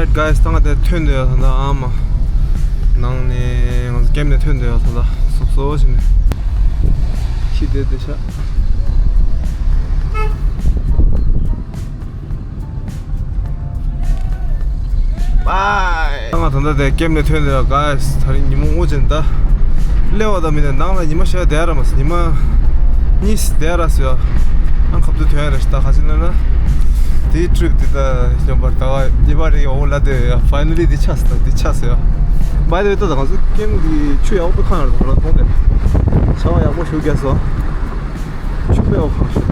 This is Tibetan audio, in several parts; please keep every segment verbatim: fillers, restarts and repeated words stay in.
Alright guys, ད་ང་དེ་ཐོན་འདོད་ཡོད་ད་ད། ཨ་མ། ནང་ནས་ང་ཚོ་ཀེམ་ནས་ཐོན་འདོད་ཡོད་ད་ད། སོབ་སོབ་བྱས་ནས། ཤི་དེ་དེ་ཤ། Bye. ད་ང་ད་ལྟ་དེ་ཀེམ་ནས་ཐོན་འདོད་ཡོད་guys. ད་རིང་ཉིན་མོ་སྔོ་ཅན་ད། སླེབས་པ་ད་མིན་ནས་ནང་ལ་ཉི་མ་ཞེ་བསྡད་ར་མ་སོང་། ཉི་མ་གཉིས་བསྡད་ར་སོང་ཡ། ཨང་ཁབ་ཏུ་ཐོན་རེ་ད་ག་ཅི་ན་ན། དེའི་ཊི་རིབ་དེ་ད་སྙོམས་པར་ད་བ་ཉི་མ་རེ་འོ་ལ་དེ་ཡ། ཕའི་ནལ་ལི་དེ་ཆགས་སོང་། དེ་ཆགས་སོང་ཡ། By the way ད་ད་ང་ཚོ་ཀེམ་གི་ཆུ་ཡག་པོ་ཁང་ར་ད་ལ་མཐོང་དེ། ཆར་པ་ཡག་པོ་ཞིག་བརྒྱབ་སོང་། ཆུ་པའི་འོ་ཁང་ཞིག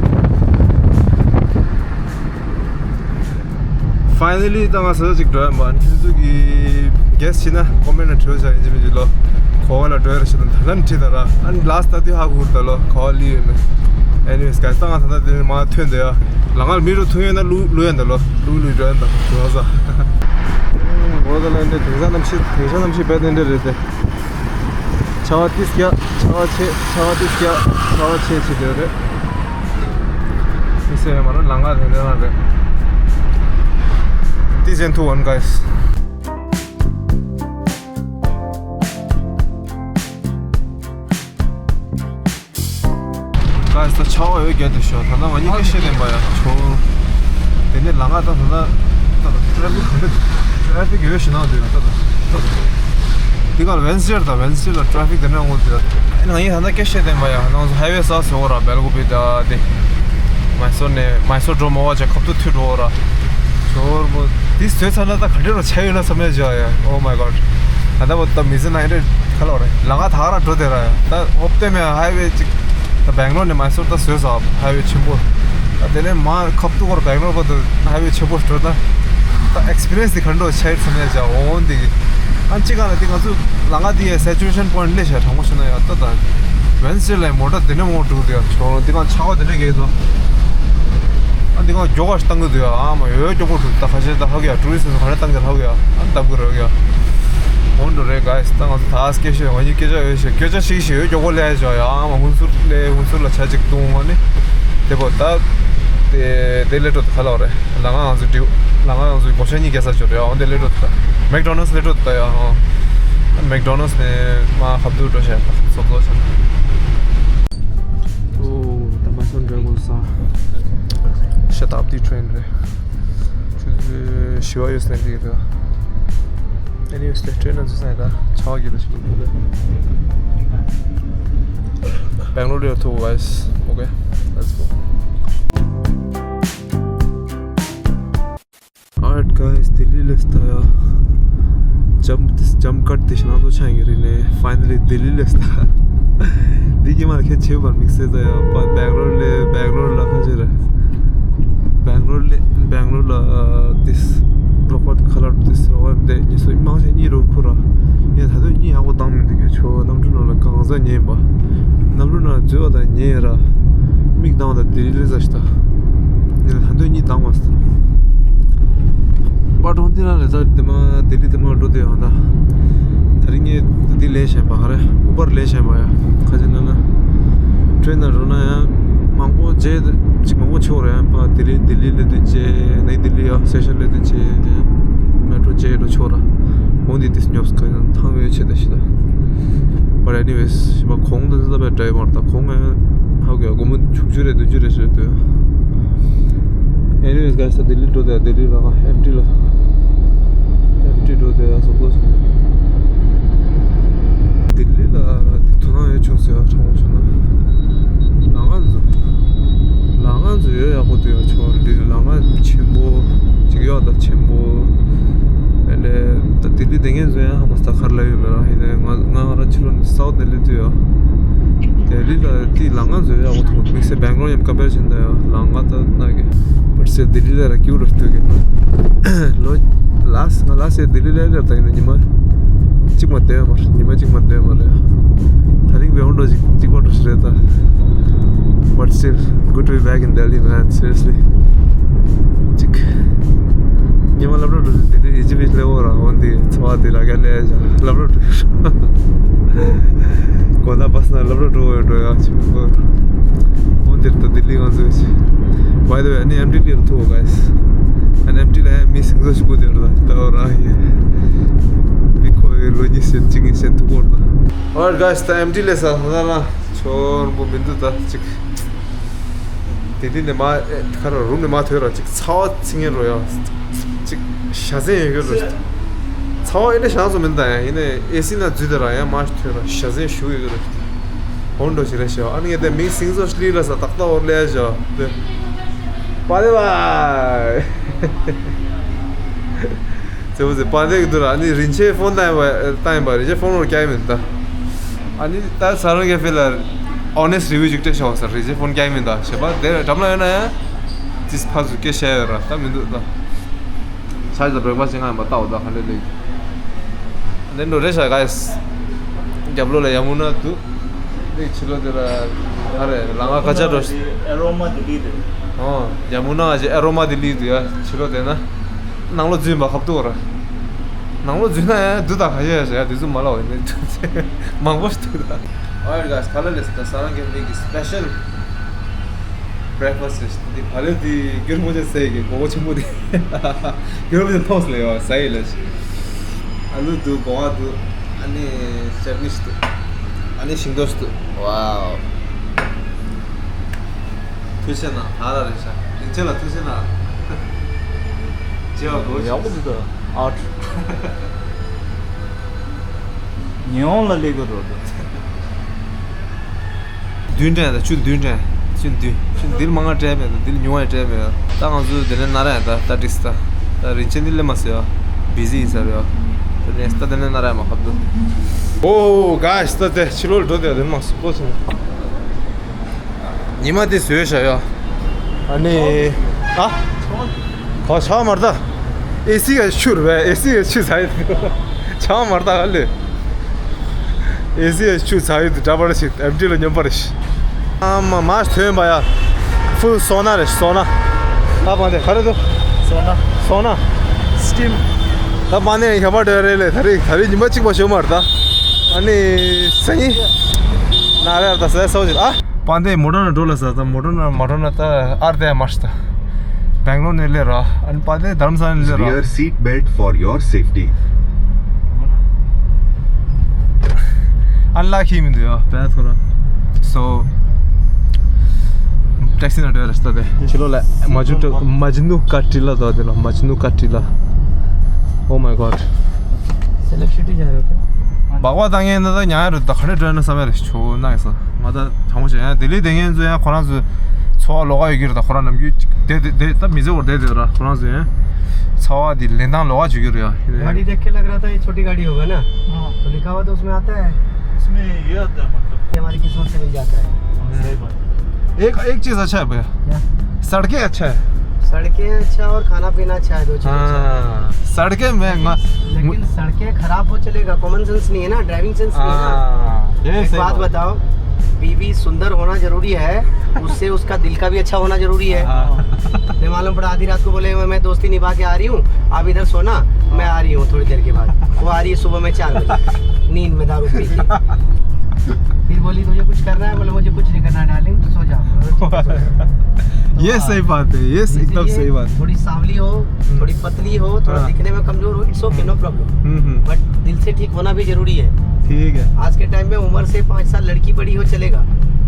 Finally ད་ང་ས་ཆ་ཅིག་འགྲོ་ཡ་མ། ཁྱེད་ཚོ་གི་གེ་སི་ཆེ་ན་ཀོ་མེན་ཊི་ལ་བྲིས་བཞག་ཡིན་གཅིག་མིན་གཅིག་ལོ། གོ་བ་ལ་འགྲོ་ཡ་རེ་ཞིག་ལ་ད་ལན་བྲིས་ད་ར། ཨན་ལ་སི་ཊི་ད་དུས་ཧ་གོ་གི་རེད་ད་ལོ། གོ་བ་ལི་ཡོད་མེད། Anyways guys ད་ང་ད་ལྟ་དེ་མ་ཐོན་འདོད་ཡ། ལ་ང་ལ་མི་རུ་ཐུག་ཡོད་ན་ལུ་ལུ་ཡ་ད་ལོ། ལུ་ལུ་འགྲོ་ཡ་ད་འགྲོ་ས། འོ་ད་ལ་འདི་དེང་སང་གནམ་གཤིས་དེང་སང་གནམ་གཤིས་དཔེ་དེ་འདྲ་རེད་དེ། ཆར་པ་ཏིས་རྒྱག་ཆར་པ་ཆེ། ཆར་པ་ཏིས་རྒྱག་ཆར་པ་ཆེ་ཆེ་དེ་རེད། མི་སེ་མ་ར་ལང་ག་རེ་རེ་རེད། This and two one guys. Guys ད་ཆར་པ་ཡོད་རྒྱ་དེ་ཤོ། ད་ལྟ་ང་གཉིས་ཀ་ཤེས་ལེན་པ་ཡ་ཆོ། དེ་ནས་ལང་ག་ད་ད་ད་ད་ཊ་རེ་ཕིག་ག་འདྲ། ཊ་རེ་ཕིག་ཡོད་ཤི་ན་དུ་ཡ་ད་ད་ད་ད། དེ་ག་ཝེན་སི་ཌེ་ད་ཝེན་སི་ཌེ་ལ་ཊ་རེ་ཕིག་དེ་འདྲ་འོང་དུ་ཡ། ང་གཉིས་ད་ལྟ་ཀེ་ཤེ་དེ་མ་ཡ་ནང་ཚོ་ཧའི་ཝེ་ས་སོ་ར་སྦེལ་ཀོབ་ད་དེ། མའི་སོར་ནས་མའི་སོར་འགྲོ་མ་བ་ཅག་ཁབ་ཏུ་ཐུད་འགྲོ་ར། ཆོར་མོ། དེ་བཟོས་ཚར་ན་ད་ག་འདྲ་རོ་ཆ་ཡོད་ན་བསམ་ཡ་ཅག་ཡ། Oh my god. ད་ལྟ་བོ་ད་མི་ཚེ་ནང་ཡ་རེ་ཁ་ལོ་རེ་ལང་ག་ད་ག་ར་འགྲོ་དེ་ར་ཡ། ད་ཧོབ་སྟེ་མེད་ཧའི་ཝེ་ཅིག་ད་སྦེང་ལོར་ནས་མའི་སོར་ད་བཟོས་ས་ཧའི་ཝེ་ཆེན་པོ། ད་དེ་ནས་མ་ཁབ་ཏུ་གོར་སྦེང་ལོར་བར་དུ་ཧའི་ཝེ་ཆེན་པོ་འགྲོ་ད། ད་ཨེག་སི་པི་རི་ཡན་སི་དེ་ག་འདྲ་ཆ་ཡོད་བསམ་ཡ་ཅག་འོང་དེ་གི། ཨ་ཅི་ག་ལ་དེ་ང་ཚོ་ལང་ག་དེ་ཡ་སེ་ཅུ་ཨེ་ཤན་པོ་ཡིན་ཊི་ལས་ཤ་དྲང་པོ་བྱུང་ན་ཡ་ད་ད། ཝེན་སི་ཌེ་ལ་མོ་ཊ་དེ་ནས་མོ་འགྲོ་དེ་ཡ་ཆོ་དེ་ག་ཆར་པ་དེ་འདྲ་གས་དོ། ཨ་འདི་ག་མགྱོགས་པ་ཞིག་བཏང་གི་འདུག་ཡ། ཨ་མ་ཡོད་མགྱོགས་པོ་འགྲོ་ད་ཁ་ཤས་ད་ཧ་གི་ཡ། ཊུ་རི་སི་ཊི་ག་རེ་བཏང་གི་ཧ་གི་ཡ། ཨ་འདབ་གི་རོ་གི་ཡ། འོན་འགྲོ་རེད་ག་ཡ། ད་ང་ཚོ་ད་སྐད་ཤོད་ང་གཉིས་སྐད་ཆ་ཡོད་ཤེ་སྐད་ཆ་ཤིག་ཤིག་ཡོད་མགྱོགས་པོ་ལས་ཡ་ཅོ་ཡ། ཨ་མ་ཧུན་སུར་ལས་ཧུན་སུར་ལ་ཆ་གཅིག་བཏུང་ང་ནི། དེ་བོ་ད། དེ་དེ་ལས་འགྲོ་ད་ཁ་ལག་རེད། ལ་ང་ང་ཚོ་འགྲིག་ལ་ང་ང་ཚོ་གོ་ཤ་གཉིས་སྐྱེ་ས་ཅོ་རེད། འོན་དེ་ལས་འགྲོ་ད། མེག་ཌོ་ནལ་སི་ལས་འགྲོ་ད་ཡ། ཧོ། མེག་ཌོ་ནལ་སི་ནས་མ་ཁབ་ཏུ་འགྲོ་ཤ་ད་སོབ་སོབ་ཤ། ཨོ། ད་མ་སོན་འདྲ་དགོས་ས། Shut up the train རེད། ཆུ་ཚོད་བཞི་པ་ཡོད་སྲིད་འགྲིག་རེད། Anyways ད་ཊེན་ནང་ཚུད་སོང་ཡ། ད་ཆར་པ་གི་ལ་ཞིག་འདུག་སྦེང་ལོར་ལ་ཐུག་guys. Okay, let's go. Alright guys, ལྡི་ལི་ལ་སླེབས་ད་ཡ། ཇམ་ཇམ་ཀཊ་དེ་ཞིག་ནང་དུ་ཆགས་ཡོད་རེད་ནས། Finally ལྡི་ལི་ལ་སླེབས་ད། འདི་གི་མ་ཁྱད་ཆེ་བར་དམིགས་བསལ་ད་ཡ། པ་སྦེང་ལོར་ལ་སྦེང་ལོར་ལ་ཁ་ཆེ་རེད། སྦེང་ལོར་ལ་སྦེང་ལོར་ལ་this Rock Cut Club this འོ་འདི་ཉི་ཚོ་མང་ཆེ་གཉིད་རོ་ཁུ་ར། ཡ་ད་དུང་གཉིད་ཡག་པོ་བཏང་མི་འདུག་གི་ཆོ། གནམ་གྲུ་ནང་ལ་གང་ཟག་ཉལ་བ། གནམ་གྲུ་ནང་འཛུལ་བ་དང་ཉལ་ར། མིག་གདངས་དང་ལྡི་ལི་ལ་ཟ་ཞིག་ད། ཡིན་ན་ད་དུང་གཉིད་འདང་མ་སོང་། པར་གྲོང་འདི་རང་རེད་ད། དེ་མ་ལྡི་ལི་དེ་མ་འགྲོ་དེ་ཡང་ད། ད་རིང་ངས་འདི་ལས་བཞིན་པ་ག་རེ་ཨུ་བར་ལས་བཞིན་པ་ཡ། ཁ་ཅིག་ན་ན། ཊེན་ནང་འགྲོ་ན་ཡང་མང་པོ་བརྗེ་ཅིག་མང་པོ་ཆོག་རེད། ཡང་ཕ་ལྡི་ལི་ལྡི་ལི་སླེབས་དུས་བརྗེ་ནས་ལྡི་ལི་ཡ་སི་ཊེ་ཤན་སླེབས་དུས་བརྗེ་མེ་ཊོ་བརྗེ་འགྲོ་ཆོག་ར། འོ་འདི་དེ་ཉོབ་སི་ཁ་ཡང་ཐང་ཡོད་ཆེ་ད་ཤི་ད། But anyways ཞི་མ་གོང་དུ་འཛིན་པའི་ཌ་རའི་ཝར་དང་གོང་ངས་ཧ་གོ་ཡ། སྒོར་མོ་དྲུག་ཅུ་རེ་བདུན་ཅུ་རེ་ཞིག་རེད་འདུག Anyways guys ད་ལྡི་ལི་འགྲོ་དེ་ལྡི་ལི་ལ་ཨེམ་ཊི་ལ་ཨེམ་ཊི་འགྲོ་དེ་ཡ་སོ་པོ་ལྡི་ལི་ལ་དེ་དོ་སྣང་ཡོད་ཆོག་ཟེར་བ་དྲང་པོ་བྱས་ན་ལ་ང་ཚོ་ལ་ང་ཚོ་ཡོད་ཡག་པོ་འདུག་ཡ། ཆོག་ལྡི་ལི་ལ་ང་ཆེན་པོ་ཅིག་ཡོད་ད་ཆེན་པོ། ཨེ་ལེ་ད་ལྡི་ལི་དེ་ངས་བཟོ་ཡ་ཧ་མ་སྟ་གར་ལ་ཡོད་མེད་ར། ཡིན་ནའི་ང་ང་ར་ཕྱི་ལོ་སའུ་ཐི་ལྡི་ལི་འདུག་ཡ། ལྡི་ལི་ལ་དེ་ལ་ང་ཚོ་ཡོད་ཡག་པོ་འདུག་དམིགས་བསལ་སྦེང་ལོར་ཡང་ཀམ་པེར་བྱས་ན་ད་ཡ་ལ་ང་ད་ན་གི་བར་སེ་ལྡི་ལི་ལ་ར་ཀྱུ་ར་འདུག་གི་ལོ་ལ་ང་ལ་སེ་ལྡི་ལི་ལ་ལ་ད་ཡིན་ན་ཉི་མ་གཅིག་མ་བསྡད་མ་རེད། ཉི་མ་གཅིག་མ་བསྡད་མ་རེད། ད་རིང་བེ་འོང་འགྲོ་ཅིག་གཅིག་པ་འགྲོ་ཞིག་རེད་ད། But still good to be back in Delhi man, seriously. ཅིག་ཉི་མ་སློབ་གྲྭ་འགྲོ་ཞིག་དེ་དུས་ཡི་ཇི་བི་སླེ་བོ་ར་འོན་ཏེ་འཚོ་བ་དེ་ལ་ག་ལས་ཞག་སློབ་གྲྭ་འགྲོ་ཞིག་གོ་ན་བ་སི་ན་སློབ་གྲྭ་འགྲོ་འོས་འགྲོ་ཡག་ཅིག་འོན་ཏེ་ད་ལྡི་ལི་ང་ཚོ་ཞིག By the way ཨ་ནི་ཨེམ་ཊི་ལི་ལ་ཐུག་guys། ཨེམ་ཊི་ལ་མི་སིང་ཟོ་ཞིག་གོ་དེ་ར་ད་ལྟ་བ་ར་ཡེ། མི་ཁོ་ཡི་ལོ་གཉིས་ཤན་གཅིག་ཉིས་ཤན་ཐུག་གོ་ར། Alright guys, ད་ཨེམ་ཊི་ལས་ས་ད་ལ་ཆོར་པོ་མི་འདུག་ད་ཅིག་དེ་དེ་ནས་མ་ཁ་ར་རུམ་ནས་མ་ཐོས་ར་ཅིག་ཚ་བ་ཚིང་ངེ་རོ་ཡ། ཅིག་ཞྭ་སེན་ཡོད་གི་རོ། ཚ་བ་ཨེ་འདྲ་ཞང་སོ་མིན་ད་ཡ་ཡིན་ནས་ཨེ་སི་ན་འཛུལ་དེ་ར་ཡ་མ་ཐོས་ར་ཞྭ་སེན་ཞུ་ཡོད་གི་རོ། ཧོན་འགྲོ་ཞིག་རེད་ཤག་ཨ་ནི་ངས་དེ་མིང་སིང་ཟོ་ཤི་ལི་ལ་ས་ཏག་ཏག་འོར་ལེ་ཞོ་དེ། པ་དེ་བ། ཙེ་བོ་ཙེ་པ་དེ་གི་དུ་ར་ཨ་ནི་རིན་ཆེན་ཕོན་བཏང་ཡིན་པ་བཏང་ཡིན་པ་རིན་ཆེན་ཕོན་འོར་སྐྱ་ཡིན་མིན་ད། ཨ་ནི་ད་ས་རང་གི་ཕི་ལ་ཨོ་ནེ་སི་རི་བིའུ་ཅིག་སྤྲད་ཤོག་ས་རིན་ཆེན་ཕོན་སྐྱ་ཡིན་མིན་ད་ཞེས་པ་དེ་འགྲམ་ལ་ཡོད་ན་ཡང་ཅིས་ཕ་ཟུ་སྐད་བཤད་ཡོད་ར་ད་མི་འདུག་ད། ཆ་ཅི་ད་བྲེག་ཕ་སི་ཅི་ང་ཡིན་པ་ལྟ་འོ་ད་ག་འདྲ་ལེགས། དེ་འགྲོ་རེད་ཤག་ག་ཡིས། རྒྱབ་ལོགས་ལ་ཡ་མུ་ན་འདུག་དེ་ཕྱི་ལོགས་དེ་ལ་ག་རེ་ལ་ང་ཀ་ཅ་འགྲོ། ཨེ་རོ་མ་དི་ལི་དེ། ཨོ་ཡ་མུ་ན་ང་ཅི་ཨེ་རོ་མ་དི་ལི་འདུག་ཡ་ཕྱི་ལོགས་དེ་ན། ནང་ལོགས་འཛུལ་མ་ཁབ་ཏུ་ར། ནང་ལོགས་འཛུལ་ན་ཡ་འདུག་ད་ག་ཡ་ཡ་ཡ་དེ་ཚོ་མ་ལ་འོ་ཡིན་ནས་མང་པོ་ཞིག་འདུག་ད། Alright guys, ཁ་ལ་ལས་ད་ས་རང་གི་མི་གི་སི་པེ་ཤལ་བྷེ་རེག་ཕ་སི་ཊི་རེད། འདི་བ་ལེ་འདི་རྒྱུར་མོ་ཆེ་ཟས་ཀྱི་སྒོ་གོ་ཆེན་པོ་དེ། རྒྱུར་མོ་ཆེ་ཐོག་ལ་ཡོད་ཟ་ཡི་ལ་ཞིག་ཨ་ལུ་འདུག་སྒོ་ང་འདུག་ཨ་ནི་ཅར་ནི་ཞིག་འདུག་ཨ་ནི་ཤིང་ཏོག་ཞིག་འདུག་ཝའོ། ཐུགས་རྗེ་གནང་ད་ར་རེད་ཤག་རིན་ཆེན་ལ་ཐུགས་རྗེ་གནང་། ཇེ་བ་གོ་ཡག་པོ་འདུག་ད་ཨར། ཉི་ཧོང་ལ་སླེབས་དགོས་འགྲོ་འདུག་བདུན་སྤྲད་ད་ཆུ་བདུན་སྤྲད། ཆུ་བདུན་ཆུ་འདིར་མང་ང་སྤྲད་མེད་ད་འདིར་ཉུང་བ་སྤྲད་མེད་ད། ད་ང་ཚོ་དེ་ནས་ན་ར་ཡ་ད་ད་འགྲིག་སི་ད། ད་རིན་ཆེན་འདི་སླེབས་མ་སོང་ཡ། བི་ཟི་ཡིན་ས་རེད་ཡ། དེ་ནས་ད་དེ་ནས་ན་ར་ཡ་མ་ཁབ་འདུག་ཨོ་ག་ཤི་ད་དེ་ཕྱི་ལོགས་འགྲོ་དེ་དེ་མ་སོང་པོ་སོང་། ཉི་མ་དེ་བཟོས་བཞག་ཡ། ཨ་ནི། ཨ། གོ་ཆག་མར་ད། ཨེ་སི་ག་ཆུར་བས་ཨེ་སི་ག་ཆུ་ཟ་ཡི། ཆག་མར་ད་ག་ལེ། ཨེ་སི་ག་ཆུ་ཟ་ཡི་འདྲ་པར་ཞིག་ཨེམ་ཊི་ལ་སྙོམས་པར་ཞིག་ཨ་མ་མ་ཐོན་པ་ཡ། ཕུལ་སོ་ན་རེ་སོ་ན། ད་པ་འདི་ག་རེ་འདུག་སོ་ན། སོ་ན། སི་ཊིམ། ད་པ་ནས་ཡ་པ་འདྲ་རེ་ལེ་ད་རེ་ད་རེ་ཉི་མ་གཅིག་པ་ཞོ་མར་ད། ཨ་ནི་སེ་ཡིན། ན་རེ་ད་སེ་སོ་ཞིག་ཨ། པ་འདི་མོ་ཊ་ནང་འགྲོ་ལ་ས་ད་མོ་ཊ་ནང་མ་འགྲོ་ན་ད་ཨར་ཏེ་མ་ཤི་ད། སྦེང་ལོར་ནས་སླེབས་ར། ཨ་ནི་པ་འདི་རྡ་རམ་ས་ལ་སླེབས་ར། Wear seat belt for your safety. ཨ་ལ་ཁྱི་མི་འདུག་ཡ་བས་ཐོ་ར། སོ། ཊེག་སི་ནང་འགྲོ་ཡ་རེད་ད་དེ། ཕྱི་ལོགས་ལ་མ་ཇུ་ཏུ་མ་ཇུ་ནུ་ཀ་ཏི་ལ་དོ་དེ་ལ་མ་ཇུ་ནུ་ཀ་ཏི་ལ། Oh my god. Select city जा रहे हो क्या? སྦག་སྦག་བཏང་མཁན་ན་ད་ཉག་རུ་ད་ག་རེ་འགྲོ་ན་བསམ་ཡ་རེ་ཆོ་ན་ཡ་ས་ང་ད་དྲང་པོ་བཤད་ཡ་ལྡི་ལི་བསྡད་མཁན་ཚོ་ཡང་ཁོ་རང་ཚོ་འཚོ་བ་ལོག་ག་ཡོད་ཀྱི་རེད། ད་ཁོ་རང་ནམ་རྒྱུན་བསྡད་བསྡད་བསྡད་ད་མི་ཚེ་བར་བསྡད་བསྡད་ར་ཁོ་རང་ཚོ་ཡང་འཚོ་བ་འདི་ལེན་སྟངས་ལོག་ག་བྱེད་ཀྱི་རེད་ཡ། गाड़ी देख के लग रहा था ये छोटी गाड़ी होगा ना। हाँ। तो लिखा हुआ तो उसमें आता है। उसमें ये आता है मतलब। ये हमारी किस्मत से मिल जाता है। हाँ, सही बात। एक एक चीज अच्छा है भैया। क्या? सड़कें अच्छा है। सड़कें अच्छा और खाना पीना अच्छा है, दो चीज अच्छा है। हाँ, सड़कें में लेकिन सड़कें खराब हो चलेगा, कॉमन सेंस नहीं है ना, ड्राइविंग सेंस नहीं है ना। हाँ, ये एक सही बात बात। बताओ, बीवी सुंदर होना जरूरी है, उससे उसका दिल का भी अच्छा होना जरूरी है। हाँ। मैं मालूम पड़ा आधी रात को बोले मैं दोस्ती निभा के आ रही हूँ, आप इधर सोना, मैं आ रही हूँ थोड़ी देर के बाद। वो आ रही है सुबह में चार बजे नींद में दारू पी के। फिर बोली मुझे कुछ करना है, बोले मुझे कुछ नहीं करना है डार्लिंग, तो सो जाओ। ये सही बात है, ये एकदम सही बात। थोड़ी सांवली हो, थोड़ी पतली हो, थोड़ा दिखने में कमजोर हो, it's okay, no problem। But दिल से ठीक होना भी जरूरी है। ठीक है। आज के टाइम में उम्र से पाँच साल लड़की बड़ी हो चलेगा,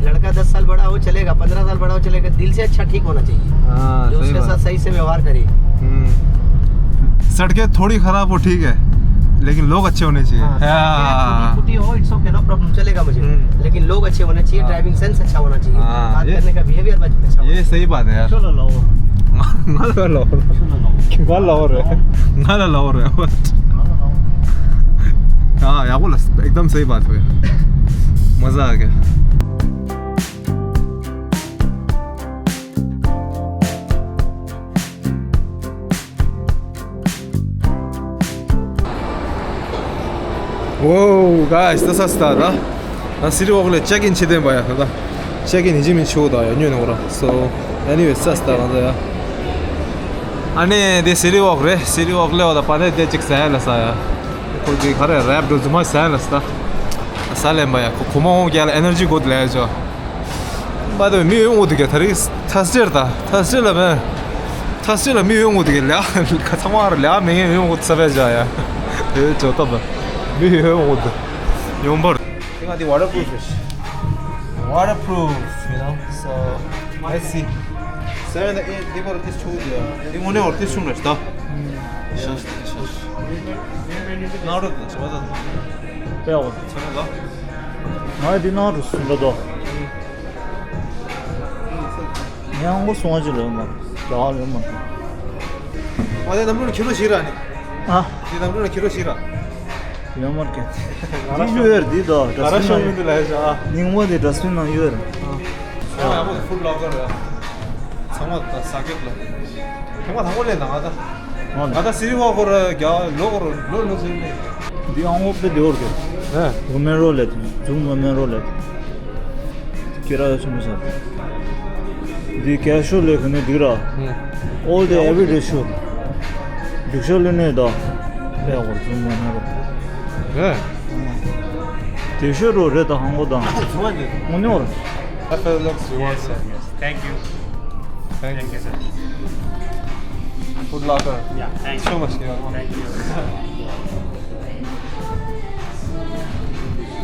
लड़का दस साल बड़ा हो चलेगा, पन्द्रह साल बड़ा हो चलेगा, दिल से अच्छा ठीक होना चाहिए। हाँ, जो उसके साथ सही से व्यवहार करे। सड़कें थोड़ी खराब हो ठीक है, लेकिन लोग अच्छे होने चाहिए। हाँ, सड़कें टूटी फूटी हो, it's okay, no problem, चलेगा मुझे। लेकिन लोग अच्छे होने चाहिए, ड्राइविंग सेंस अच्छा होना चाहिए, बात करने का बिहेवियर अच्छा होना चाहिए। ये सही बात है यार। चलो लो। ང་ལ་ལོ་རེད། ང་ལ་ལོ་རེད། ང་ལ་ལོ་རེད། ཡག་པོ་ལ་एकदम सही बात है। मजा आ गया। Whoa, guys, this is the, the city walk le check in chide ba ya, da. Check in ji min chu da ya, nyu na ra. So, anyway, sa sta ga ya. Ane de city walk re, city walk le da pa ne de chik sa la sa ya. Ko ge khare rap do zuma sa la sta. Sa le ba ya, ko kuma ho gya energy god le jo. By the way, mi yo de ke tari, Thursday da, Thursday la ba. ཐ་སི་ལ་མི་ཡོང་གོ་དེ་ག་ལ་ཁ་ཚང་མ་ར་ལ་མེ་ཡོང་གོ་ས་བེ་ཇ་ཡ། ཨེ་ཇོ་ཏོ་བ། མི་ཡོང་གོ་དེ་ཡོང་བར། དེ་ང་དེ་waterproof རེད། Waterproof, you know, so let's see. Seven, eight, they were this two there. They only were this two next, though. Now, what the? ང་འདི་ནང་དུ་སུན་པ་དོ། ངས་ཧང་གོ་སོང་ཅི་ལོས་མ། རྒྱ་གར་ལོས་མ། ཨ་དེ་ནམ་རྒྱུན་ཁྱི་རོ་ཞིག་ར་ནི། ཨ། དེ་ནམ་རྒྱུན་ཁྱི་རོ་ཞིག་ར། ཡོད་མ་རྒྱ། འདི་ཡོད་རེད་འདི་དོ། ང་ར་ཤོང་མི་འདུག་ལ་ཡ་ཤ། ཉིང་བ་དེ་dustbin ནང་ཡོད་རེད། ཨ། ཡག་པོ་Foot Locker རེད། ཚང་མ་ད་ས་ཀེབ་ལ། ཐེངས་མ་དང་པོ་ལས་ན་ང་ད། ང་ད་སི་རི་ཧོ་ཁོ་ར་རྒྱ་ལོ་ཁོ་ར་ལོ་ལོ་ཟེར་ནས། འདི་ཨང་ཨོ་པེ་དེ་ཨོར་གེ། ཨེ། ཝུ་མེན་རོ་ལེ། ཛུམ་ཝུ་མེན་རོ་ལེ། ཁྱེད་ར་ཆུང་ས། འདི་ཀེ་ཤུ་ལེ་ག་ནས་འདི་ར། ཨེ། All day everyday shoe། འདུག་ཤོ་ལེ་ནས་ད། ལེ་ཨོར་ཛུམ་ཝུ་མེན་རོ། ཨེ། དེ་ཤོ་རོ་རེ་ད་ཧང་གོ་དང་། ཚོང་བ་འདི། ངོ་ནོར། That fella looks reward, sir. Thank you. Thank you, sir. Foot Locker. Yeah, thank you so much. Thank you.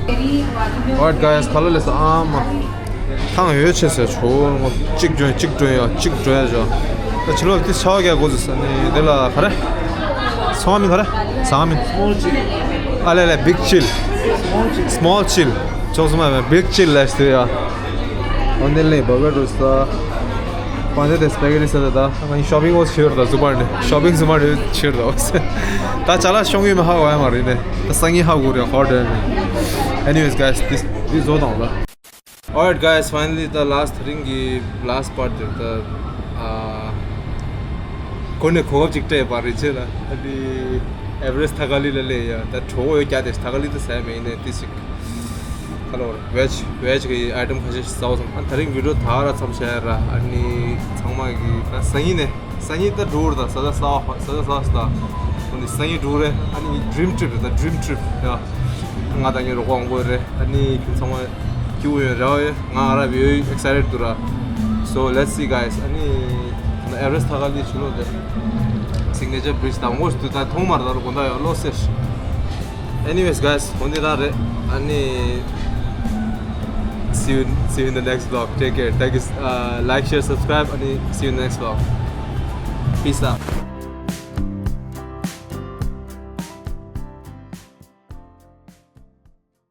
Alright, guys, ཁ་ལོ་ལེ་ས་ཨ་མ། ཐང་ཡོད་ཆེ་ཟེར་ཆོ་ངོ་གཅིག་འགྲོ་གཅིག་འགྲོ་ཡ་གཅིག་འགྲོ་ཡ་ཇོ། ད་ཕྱི་ལོགས་དེ་ཆ་བ་རྒྱག་དགོས་ཟེར་ནི་དེ་ལ་ག་རེ། ཚང་མ་མིན་ག་རེ། ཚང་མ་མིན། Small chill. ཨ་ལེ་ལེ། Big chill. Small chill. Small chill. ཅོག་ཙམ་མ་big chill ལས་དེ་ཡ། འོན་ཏེ་ལེ་བར་གར་རུ་ས། འོན་ཏེ་དེ་སྤེ་གེ་ཏི་ས་ད་ད་ང་ཤོ་པིང་ཨོ་ཆེར་ད་ཟུ་པར་ནི་ཤོ་པིང་ཟུ་མ་རེ་ཆེར་ད་ཨོ་ས། ད་ཅ་ལག་ཤོང་གི་མི་ཧ་གོ་ཡ་མ་རེད་ནི། ད་སང་ཉིན་ཧ་གོ་རེད་ཧོ་ཌེ་ནི། Anyways, guys, this this is all down. Alright, guys, finally the last ring གི་last part དེ་ད་ཨ་གོ་ནས་གོ་སྐབས་ཅིག་སྤྲད་པ་རེད་ཆེ་ལ། ཨ་དེ་ཨེ་ཝ་རེ་སི་ཐ་ཀ་ལི་ལ་ལས་ཡ་ད་གྲོགས་ཡོད་ཀྱ་དེ་ཐ་ཀ་ལི་ད་ཟ་མེད་ནས་དེ་ཞིག་ཁ་ལོར་veg veg གི་item ཁ་ཤས་ཤིག་ཟ་བ་སོང་། ཨ་དེ་རིང་video ད་ར་མཚམས་བཞག་ར། ཨ་ནི་ཚང་མ་གི་ད་སང་ཉིན་ནས་སང་ཉིན་ད་འགྲོ་ར་ད་ས་ད་ས་ས་ད་ས་ད་ས་ད་ཨ་ནི་སང་ཉིན་འགྲོ་རེད། ཨ་ནི་dream trip རེད་ད། Dream trip ཡ། ང་དང་ངའི་རོགས་པ་འོང་གི་རེད། ཨ་ནི་ཁྱོད་ཚང་མ་སྐྱིད་པོ་ཡོད་རེད་བ། ཡོད་ང་ང་ར་བི་ཡོད་excited འདུག་ར། So let's see, guys. ཨ་ནི་ཨེ་ཝ་རེ་སི་ཐ་ཀ་ལི་ཆུ་ལོ་དེ་signature bridge དང་ངོ་ཤུ་དུ་ད་མཐོང་མ་རེད། ད་རུ་དགོང་དག་ཡོད་ལོ་སེར། Anyways, guys, འོན་ཏེ་རང་རེད། ཨ་ནི། See you, see you in the next vlog. Take care. Thank you. Uh, like, share, subscribe. ཨ་ནི། See you in the next vlog. Peace out.